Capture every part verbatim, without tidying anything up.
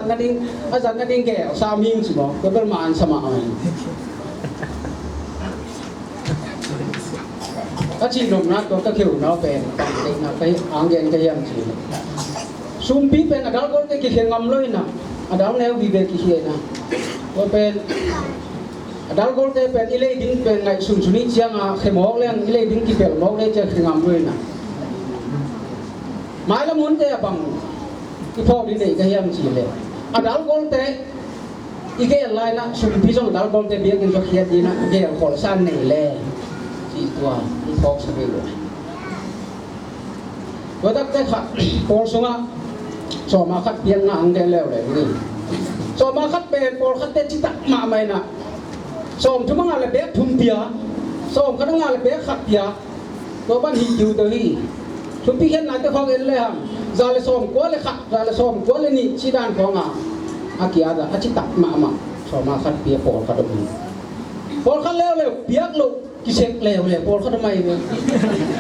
Nading, a zat nading gel sam hing ci maw, ka bel man sa mah mai. Ka cih nopna tua ka kheuna pen bang deihna ka hi, ang gen ka hiam ci. Sumpi pen a dal golte kikhia ngam lo hi na, a dal neu vive kikhia hi na. Tua pen a dal golte pen i lei ding pen ngaihsun sun hi cianga khia mawk leng, i lei ding kipelh mawk lei ciang khia ngam lo hi na. Mailam hunte a bang i phawk ding deih ka hiam cih leh, a dal golte i gel lai-in ah sumpi zong a dal golte biakinn zong khiat ding ah gel kholhsa nei le cih tua i phawksak hi lo. Tua takte kha pawl sungah sawma khat piakna ang gen leuleu ni. Sawma khat pen pawlkhatte citak mahmah in ah, sawmthum a ngah le bek thum pia, sawmkhat a ngah le bek khat pia. Tua pan hi kiu tawh hi. Thupi khiatnate khawng en le hang, za le sawmkua le khat, za le sawmkua le nih cih dan khawngah a kiat ah a citak mahmah sawma khat pia pawlkhat om hi. Pawlkhat leuleu piak loh kisek leuleu pawlkhat om ahi ve.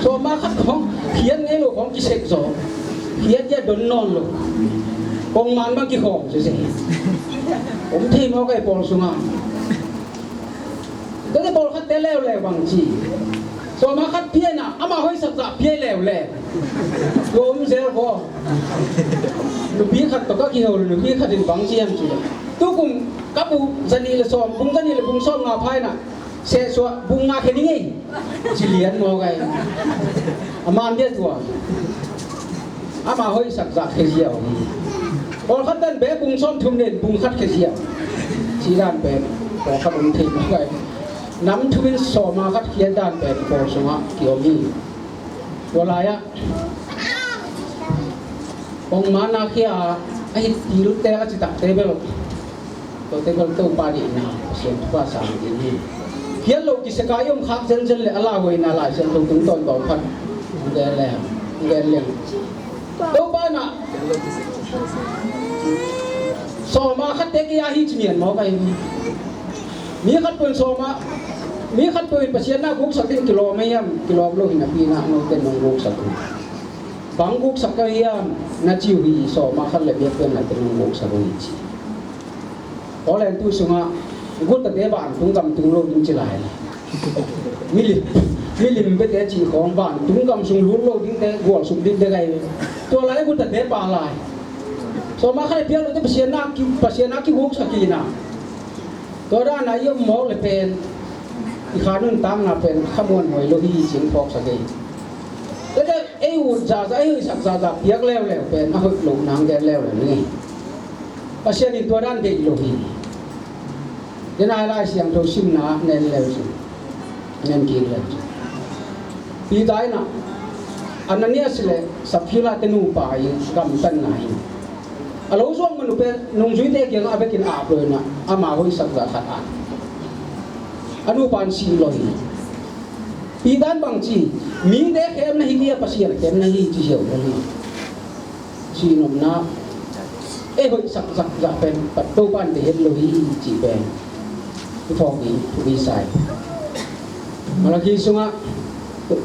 Sawma khat khawng khiat ngei lo khawng kisek zaw. Khiat ia don nawn lo. Kong man bang kikhawm sese. Om thei mawk ahi pawl sungah. Tua te pawlkhatte leuleu bang ci. Sawma khat pia in ah ama hoihsak zah pia leuleu. Tua om zel vaw. Nupi khat tawh ka kiho, nupi khat in bang ci hiam ci leh, tukum ka bu zanih le sawm, bung zanih le bung sawm nga pha in ah sehsuah bung nga khe ning ei. Ci lian mawk ahi. A man dia tua. Ama hoihsak zah khia ziau hi. Pawlkhat dan bek bung sawmthum nen bung khat khia ziau. Cih dan pen pawlkhat om thei mawk ahi. Nam thum in sawma khat khiat dan pen pawl sungah kiom hi. Tua lai-ah kong man a khia a, a hi tilte a citakte bel Tua table Topa deihna Pasian thupha sang ding hi. Khiat loh kiseka i om khak zenzen le a lauhuaina Lai Siangtho tungtawn tawm khat hong gen leng, hong gen leng. Topa in ah sawma khatte kei a hi ci ngian mawk ahi. Mi khat peuh in sawma, mi khat peuh in Pasian na guksak ding kilawm ahi hiam? Kilawm lo hi napi in ah note nong guksak uh. Bang guksak ka hiam? Na ci uh hi, sawma khat le biakpiaknate nong guksak uh hi ci. Aw, len tu sungah gutate vantung gam tung lo ding ci lai. Milim, milim bete cih khawng vantung gam sung lut lo dingte, gual suk dingte gai. Tua lai gutate pha lai. Sawma khat piak lote Pasian na ki, Pasian na kiguksak hi na. Tua dan a i om mawk le pen i kha nuntakna pen khamuanhuai lo hi cih phawksak hi. Tua teh ei ut zaza, ei hoihsak zaza piak leuleu pen a hoih loh nang gen leuleu ni. Pasian in tua dan deih lo hi. Denai Lai Siangtho simna nen leu cin, nen kik leu cin. Peter in ah Ananias le Sapphira te nupa in gamtatna hi. A lo zuak man uh pen nungzuite kiangah a bekin ap lo in ah ama hoihsak zah khat at. A nupa in sih lo hi. Peter in bang ci, mite khemna hi kei a, Pasian khemna hi ci hiau lo hi. Cih nopna, ei hoihsak zah pen Topa in deih het lo hi cih pen i phawk ding thupi sa hi. Malakhi sungah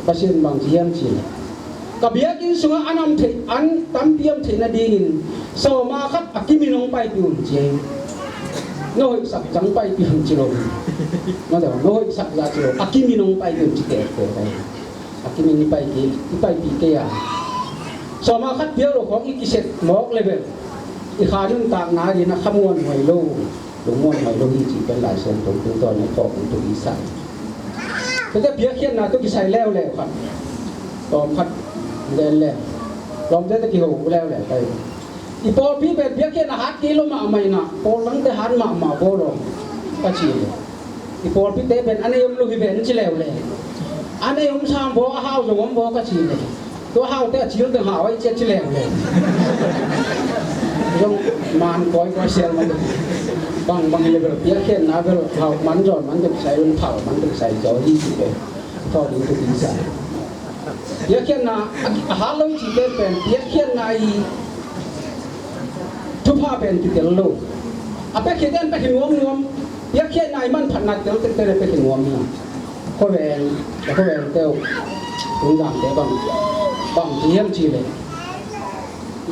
Pasian bang ci hiam cih leh, ka biakinn sungah an om theih, an tampi om theih nadingin sawma khat a kimin hong paipih un ci hi. Na hoihsak zah paipih un ci lo hi. Na hoihsak zah ci lo, a kimin hong paipih un ci tektek hi. A kimin i paipih, i paipih kei a, sawma khat piak lo khawng i kisek mawk le bel i kha nuntakna dingin a khamuanhuai lo, lungmuanhuai lo hi cih pen Lai Siangtho tungtawn in phawk ding thupi sa hi. Tua teh piakkhiatna tawh kisai leuleu khat, tawm khat gen le, lawmte tawh kiho leuleu kei. I pawlpi pen piakkhiatna hat kei lo mahmah in ah, pawl dangte hat mahmah bawl aw ka ci hi. I pawlpite pen a nei om lo hi ven ci leuleu. A nei om sam baw, a hau zong om baw ka ci le. Tua haute a cil teng hau ahi ciat ci leuleu. Zong man kawikawi sel man. Bangbang hi le bel piakkhiatna bel hau man zawn man teng sai, lungphal man teng sai zaw hi ci le. Thawh ding thupi sa. Piakkhiatna a, a hat lo i cihte pen piakkhiatna i thupha pen kitel lo. A piakkhiat den pia hi nuamnuam. Piakkhiatna i manphatna tel tektek le pia hi nuam hi. Khuavel, khuavelte uh, lungdamte bang, bang ci hiam cih leh,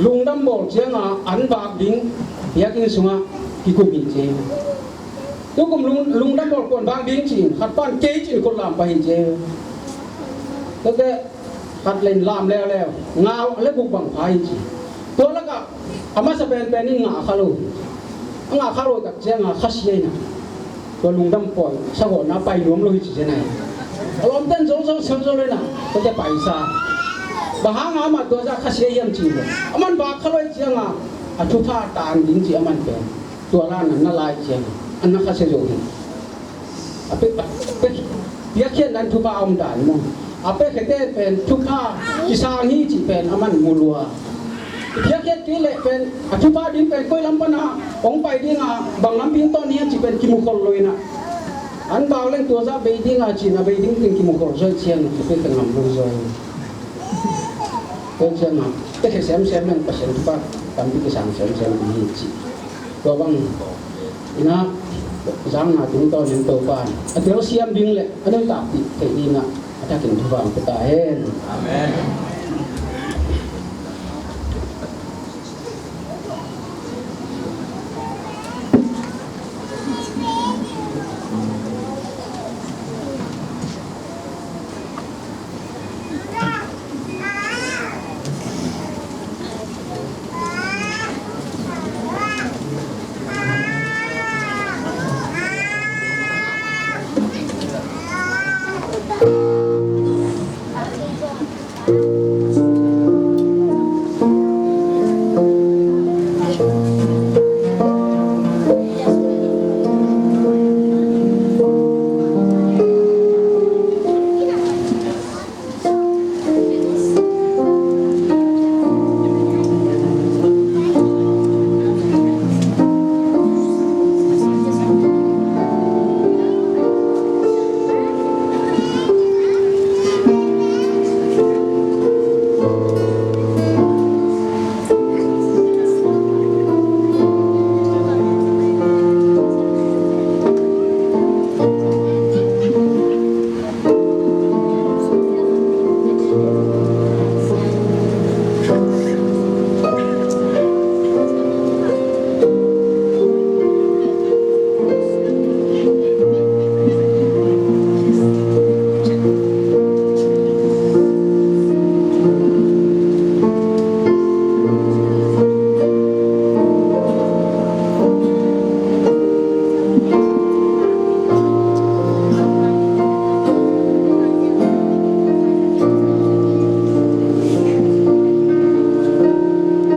lungdam bawl cianga an vak ding, Biakinn sungah kikum hi ci. Tukum lung, lungdam bawl kuan bang ding ci-in khat pan kei ci-in khut lam pah hi ci. Tuate khat le in lam leuleu, ngau le guk bang pha hi ci. Tua lakah a masa penpen in ngah kha lo. A ngah kha lo tak ciangah khasia in ah tua lungdam pawi sagawhna pai nuam lo hi ci cian ahi. A lawmten zolzol zolzol in ah tuate paisa. Bang hangah amah tua zah khasia hiam ci lo. Aman vak kha lo hi ciangah a thupha tan ding ci aman pen tua la na na lai ciang a na khasia zo hi. A pe, a pe, piakkhiat nan thupha a om dan maw? A pe khete pen thupha kisang hi cih pen aman mu lua. Piakkhiat kei leh pen a thupha ding pen koi lam pana hong pai dinga bang lampi hong tawn hi a cih pen kimu khol lo in ah. An bau leng tua zah bei dinga cih na bei ding pen kimu khol zaw ciang a pe ka ngam lo zaw. Tua ciang a pe khe semsem leng Pasian thupha tampi kisang semsem ding hi cih. Tua bang in ah zang na tungtawn in Topa a telsiam ding le a nuntakpih theih dingah a thakin thupha hong pia ta hen. Amen.